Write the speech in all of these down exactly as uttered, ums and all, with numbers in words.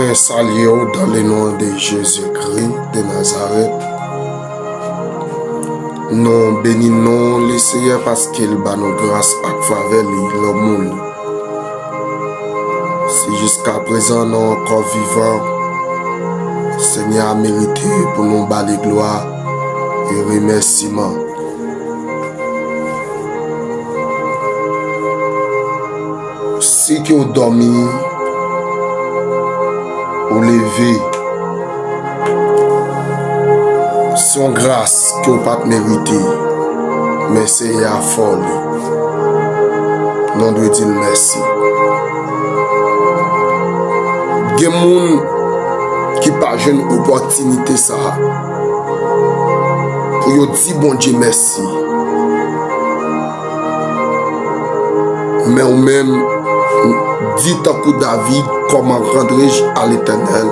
Mwen salye w dans le nom de Jésus-Christ de Nazareth. Nou beni non Leseyè paske l ba nou gras ak favè li, lanmou li. Si jiskaprezan nou ankò vivan, Senyè a merite pou nou ba li glwa e remèsiman. Si ke w dòmi, ou leve, se yon gras ke w pa t merite, men Senyè a fè w li. Nou dwe di l mèsi. Gen moun ki pa jwenn opòtinite sa a pou yo di Bondye mèsi. Men ou menm, di tankou David, comment rendrai-je à l'Éternel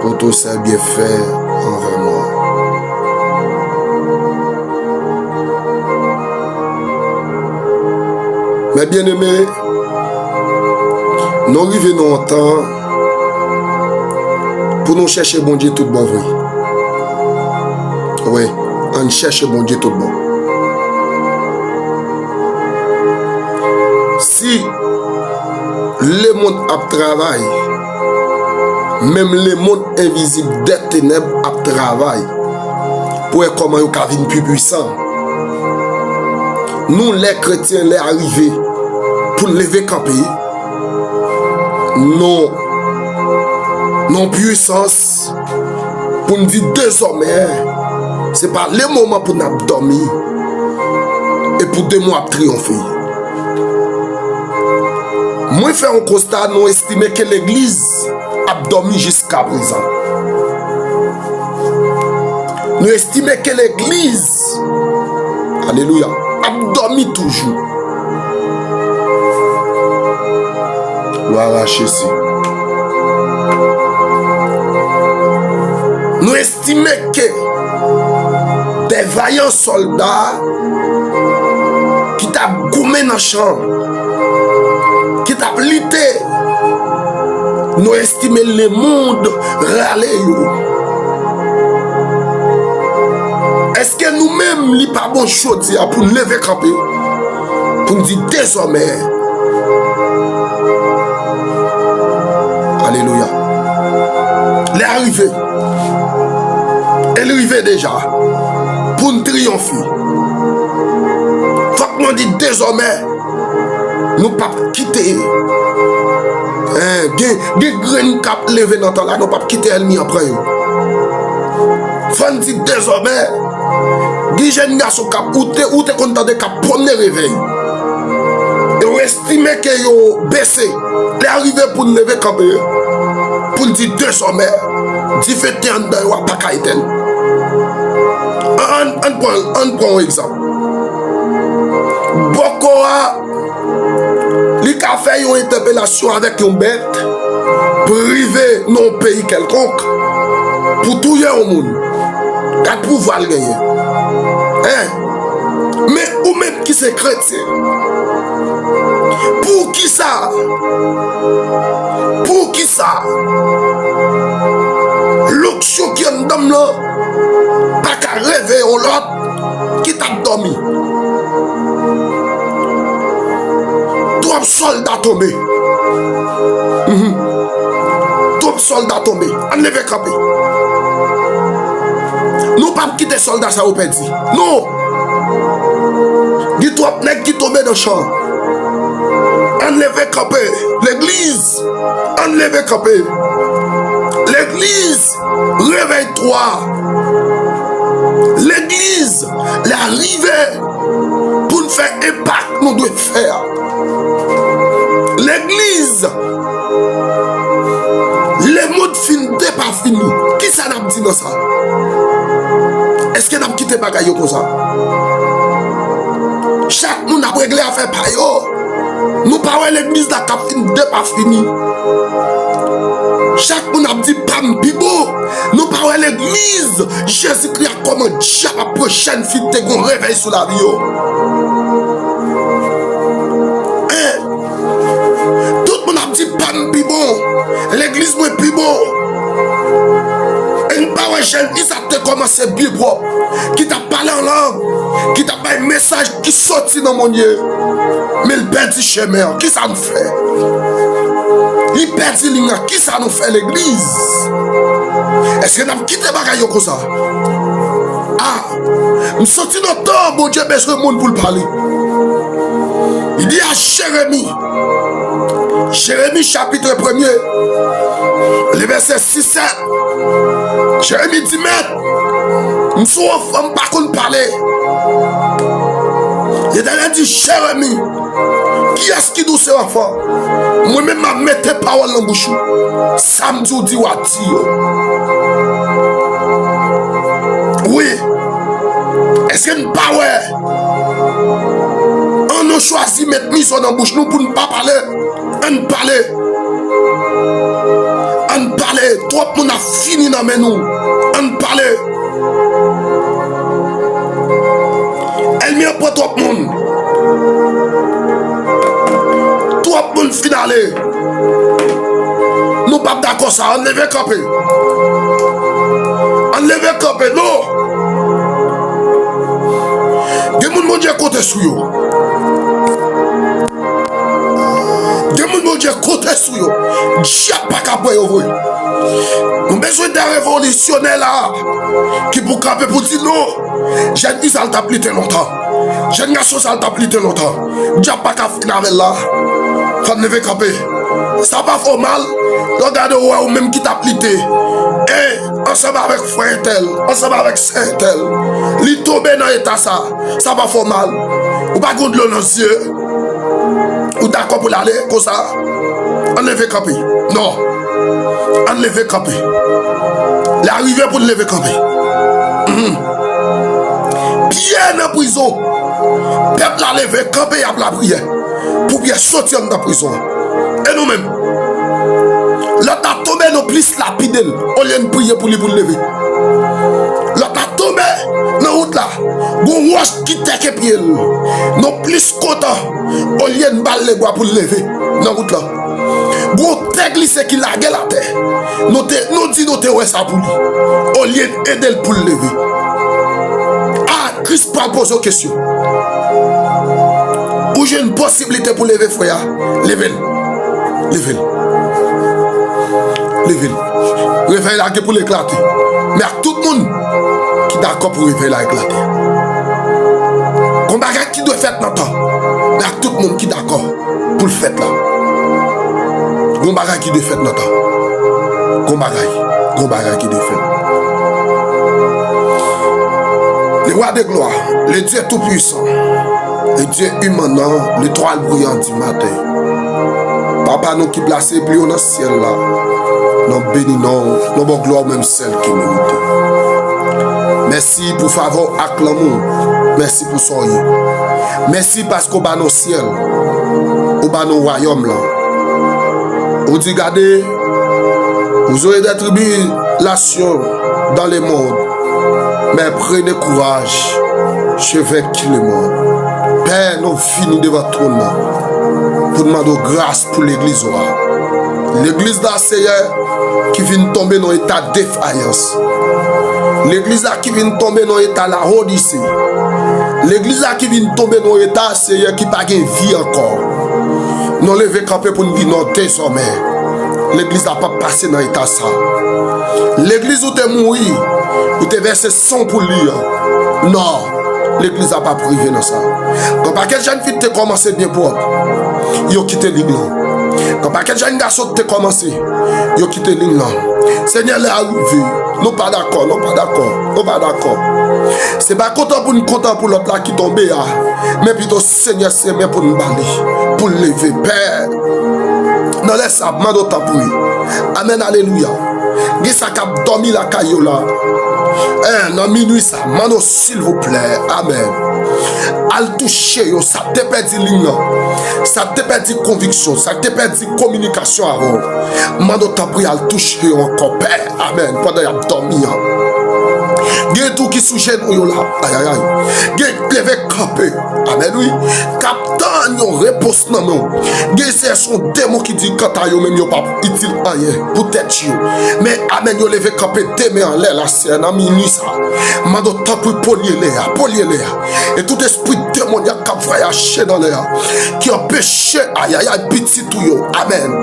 pour tous ses bienfaits envers moi? Mes bien-aimés, nou rive nan yon tan pou nou chèche Bondye tout bon vre. Wi, ann chèche Bondye tout bon. Si lemonn ap travay, menm lemonn envizib dè tenèb ap travay pou wè kòman yo ka vin pi pwisan. Nou, lè kretyen, lè a rive pou n leve kanpe, nou, nou pwisans pou n di dezòmè, se pa le moman pou n ap dòmi e pou demon ap triyonfe. Mwen fè yon konsta, nou estime ke legliz ap dòmi jiskaprezan. Nou estime ke legliz, alelouya, ap dòmi toujou. Glwa a Jezi. Nou estime ke de vayan sòlda ki t ap goumen nan chan, ki t ap lite, nou estime lemonn rale yo. Èske nou menm, li pa bon jodi a pou n leve kanpe, pou n di dezòmè, alelouya, lè a rive, e l rive deja, pou n triyonfe. Fòk nou di dezòmè, nou p ap kite. Hein, gen, gen grenn k ap leve nan tan la, nou p ap kite ènmi an pran yo. Fò n di dezòmè, gen jèn gason k ap, ou te, ou te konn tande k ap pwomne revèy. E w estime ke yo bese. Lè a rive pou n leve kanpe, pou n di dezòmè, dife te anndan yo a pa ka etenn. Ann, ann pran, ann pran yon egzanp. Bòkò a, li ka fè yon entèpelasyon avèk yon bèt pou rive nan yon peyi kèlkonk, pou touye yon moun. Gad pouvwa l genyen. Hein? Men ou menm ki se kretyen, poukisa? Poukisa? Lonksyon ki anndan m lan pa ka reveye yon lòt ki t ap dòmi. Twòp sòlda tonbe. Mhm. Twòp sòlda tonbe. Ann leve kanpe. Nou p ap kite sòlda sa yo pèdi. Non. Gen twòp nèg ki tonbe nan chan. Ann leve kanpe. Legliz, ann leve kanpe. Legliz, réveille-toi. Legliz, lè a rive pou n fè enpak nou dwe fè a. Legliz, lemonn fin depafini. Kisa n ap di nan sa? Èske n ap kite bagay yo konsa? Chak moun ap regle afè pa yo. Nou pa wè legliz la k ap fin depafini. Chak moun ap di pa m pi bon. Nou pa wè legliz Jezikri a kòman dyab ap pran chèn fin te gon revèy sou lavi yo. Hein? Tout moun ap di pa m pi bon. Jèn Izaak te kòmanse byen pwòp, ki t ap pale an lang, ki t ap bay mesaj ki soti nan monn ye. Men l pèdi chemen an. Kisa n fè? Li pèdi liy nan. Kisa nou fè, legliz? Èske n ap kite bagay yo konsa? A, m soti nan tan Bondye bezwen moun pou l pale. Li di a Jeremi, Jeremi chapit premye, le vèsè sis, sèt, Jeremi di, Mèt, m se yon anfan, m pa konn pale. Letènèl di, Jeremi, kiyès ki di w se anfan? Mwen menm, m ap mete pawòl nan bouch ou. Sa m di w di, w a di yo. Wi. Èske n pa wè? An nou chwazi met mizo nan bouch nou pou n pa pale. Ann pale. Ann pale. Twòp moun ap fini nan men nou. Ann pale. Ènmi an pran twòp moun. Twòp moun fin ale. Nou p ap dakò sa. Ann leve kanpe. Ann leve kanpe. Non. Gen moun Bondye konte sou yo. Gen moun Bondye konte sou yo. Dyab pa ka pran yo vre. Nou bezwen de revolisyonè la ki pou kanpe pou di non. Jèn fi sa l t ap lite lontan. Jèn gason sa l t ap lite lontan. Dyab pa ka fin avè l la. Fò n leve kanpe. Sa pa fè w mal. Lè w gade w wè ou menm ki t ap lite. E ansanm avèk frè entèl, ansanm avèk sè entèl. Li tonbe nan eta sa. Sa pa fè w mal. Ou pa gen dlo nan zye. Ou dakò pou l ale konsa? Ann leve kanpe. Non. Ann leve kanpe. Lè a rive pou n leve kanpe. Mhm. Pyè nan prizon. Pèp la leve kanpe, y ap lapriyè. Pou Pyè soti anndan prizon an. E nou menm? Lòt la tonbe, nou plis lapide l, olye n priye pou li pou l leve. Lòt la tonbe nan wout la, gon wòch ki tèke pye l. Nou plis kontan, olye n ba l lebwa pou l leve nan wout la. Gon tè glise ki lage l atè. Nou te, nou di nou te wè sa pou li. Olye n ede l pou l leve. A, Kris pral poze w kesyon. Ou jwenn posiblite pou leve frè a. Leve l. Leve l. Leve l. Revèy la gen pou l eklate. Men ak tout moun ki dakò pou revèy la eklate. Gon bagay ki dwe fèt nan tan. Men ak tout moun ki dakò pou l fèt la. Gon bagay ki dwe fèt nan tan. Gon bagay. Gon bagay ki dwe fèt. Le roi de gloire, le Dieu tout-puissant, le Dieu immanent, l'étoile brillante du matin. Papa nou ki plase pi wo nan syèl la, nou beni non w, nou ba w glwa ou menm sèl ki merite. Mèsi pou favè w ak lanmou w. Mèsi pou sa w ye. Mèsi paske w ba nou syèl. Ou ba nou wayòm lan. Ou di, gade, vous aurez des tribulations dans le monde, mais prenez courage, j'ai vaincu le monde. Pè, nou vini devan twòn nan pou n mande w gras pou legliz ou a. Legliz la, Seyè, ki vin tonbe nan eta defayans. Legliz la ki vin tonbe nan eta laodise. Legliz la ki vin tonbe nan eta, Seyè, ki pa gen vi ankò. Nou leve kanpe pou n di non dezòmè. Legliz la p ap pase nan eta sa. Legliz ou te mouri, ou te vèse san w pou li an. Non, legliz la p ap rive nan sa. Gon pakèt jèn fi te kòmanse byen pwòp, yo kite liy lan. Gon pakèt jèn gason te kòmanse, yo kite liy lan. Senyè, lè a rive, nou pa dakò, nou pa dakò, nou pa dakò. Se pa kontan pou n kontan pou lòt la ki tonbe a, men pito Senyè se men pou n ba li, pou l leve. Pè, nan lè sa, m mande w tanpri. Amèn, alelouya. Gen sa k ap dòmi lakay yo la. Hein, nan minui sa, mande w silvouplè. Amèn. Al touche yo, sa k te pèdi liy lan, sa k te pèdi konviksyon, sa k te pèdi kominikasyon avè w. Mande w tanpri al touche yo ankò, Pè. Amèn. Pandan y ap dòmi an. Gen tou ki sou jenou yo la. Ayayay. Gen leve kanpe. Amèn, wi. K ap tann yon repons nan men w. Gen se yon demon ki di kanta yo menm yo p ap itil anyen pou tèt yo. Men, amèn, yo leve kanpe de men anlè la, Seyè, nan minui sa. Mande w tanpri polye lè a, polye lè a. E tout espri demonyak k ap vwayaje nan lè a, ki anpeche, ayayay, pitit ou yo. Amèn.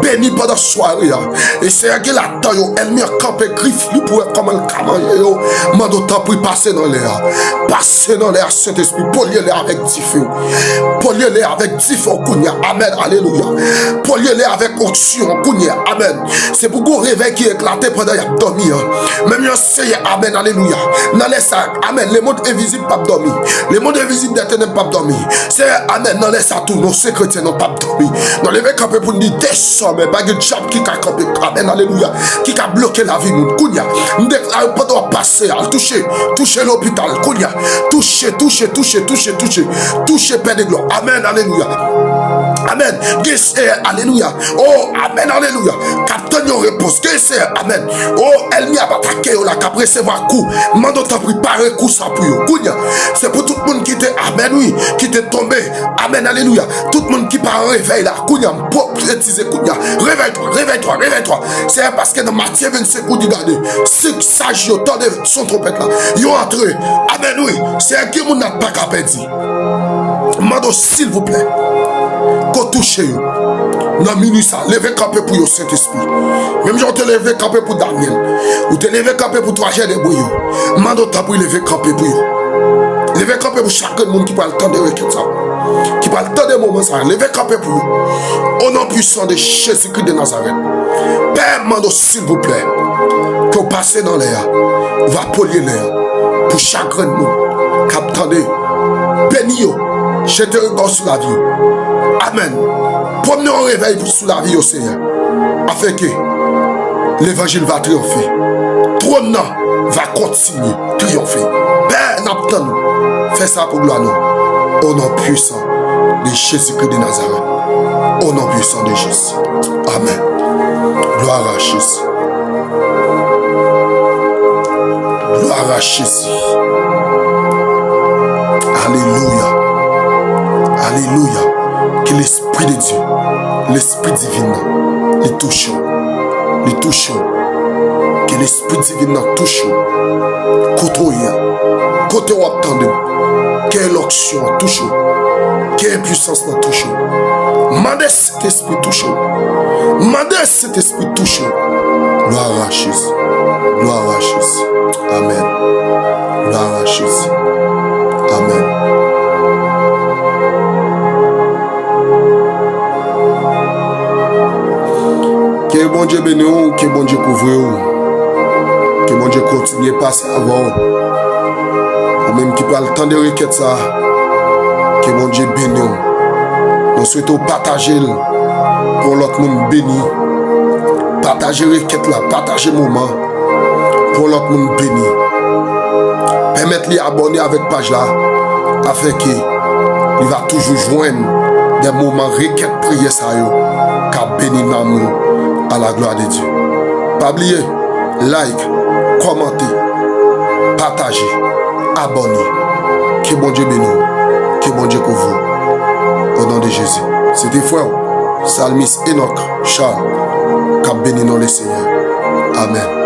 Beni pandan sware a. E Seyè, gen ladan yo, ènmi an kanpe grif li pou wè kòman l ka manje yo. Mande w tanpri pase nan lè a. Pase nan lè a, Sentespri. Polye lè avèk dife w. Polye lè avèk dife w kounye a. Amèn. Alelouya. Polye lè avèk onksyon kounye a. Amèn. Se pou gon revèy ki eklate pandan y ap dòmi an. Menm jan Seyè, amèn, alelouya. Nan lè sa, amèn, lemonn envizib p ap dòmi. Lemonn envizib dè tenèb p ap dòmi. Seyè, amèn, nan lè sa tou, nou se kretyen, nou p ap dòmi. Nou leve kanpe pou n di dezòmè, pa gen djab ki ka kanpe, amèn, alelouya, ki ka bloke lavi moun. Kounye a, m deklare pandan w ap pase, al touche, touche lopital, kounye a, touche, touche, touche, touche, touche, touche, Pè de glwa. Amèn, alelouya. Amèn. Gen Seyè, alelouya. Oh, amèn, alelouya. K ap tann yon repons. Gen Seyè, amèn. Oh, ènmi ap atake yo la, k ap resevwa kou. Mande w tanpri, pare kou sa pou yo. Kounye a, se pou tout moun ki te, amèn, wi, ki te tonbe. Amèn, alelouya. Tout moun ki pa an revèy la, kounye a, m pwofetize kounye a. Réveille-toi, réveille-toi, réveille-toi. Seyè, paske nan Matye vennsenk, ou di, gade, saj yo, tande son twonpèt la. Yo antre. Amèn, wi. Seyè, gen moun nan pa ka pèdi. Mande w, silvouplè, ke w touche yo. Nan minui sa, leve kanpe pou yo, Sentespri. Menm jan w te leve kanpe pou Danyèl, ou te leve kanpe pou twa jèn ebre yo. Mande w, tanpri, leve kanpe pou yo. Leve kanpe pou chak grenn moun ki pral tande rekèt sa, ki pral tande moman sa. Leve kanpe pou yo. O non pwisan de Jezikri de Nazarèt. Pè, mande w, silvouplè, ke w pase nan lè a. Ou va polye lè a pou chak grenn moun k ap tande. Beni yo. Jete riba w sou lavi yo. Amèn. Pwomne yon revèy sou lavi yo, Seyè. Afenke levanjil va triyonfe. Twòn nan va kontinye triyonfe. Pè, n ap tann ou. Fè sa pou glwa nou. O non pwisan de Jezikri de Nazarèt. O non pwisan de Jezi. Amèn. Glwa a Jezi. Glwa a Jezi. Alelouya. Alelouya. Ke Lespri de Dye, Lespri diven nan, li touche w. Li touche w. Ke Lespri diven nan touche w. Kote w ye a, kote w ap tande m, ke onksyon an touche w. Ke pwisans lan touche w. Mande Sentespri touche w. Mande Sentespri touche w. Glwa a Jezi. Glwa a Jezi. Amèn. Glwa a Jezi. Amèn. Ke Bondye beni w, ke Bondye kouvri w. Ke Bondye kontinye pase avè w. Ou menm ki pral tande rekèt sa, ke Bondye beni w. Nou swete w pataje l pou yon lòt moun beni. Pataje rekèt la, pataje moman pou yon lòt moun beni. Pèmèt li abòne avèk paj la, afenke li va toujou jwenn de moman rekèt priyè sa yo k ap beni nanm ou, à la gloire de Dieu. Pa bliye, like, kòmante, pataje, abòne. Ke Bondye beni w. Ke Bondye kouvri w. O non de Jezi. Se te frè w, Salmis Enoch Charles, k ap beni non Lesenyè. Amèn.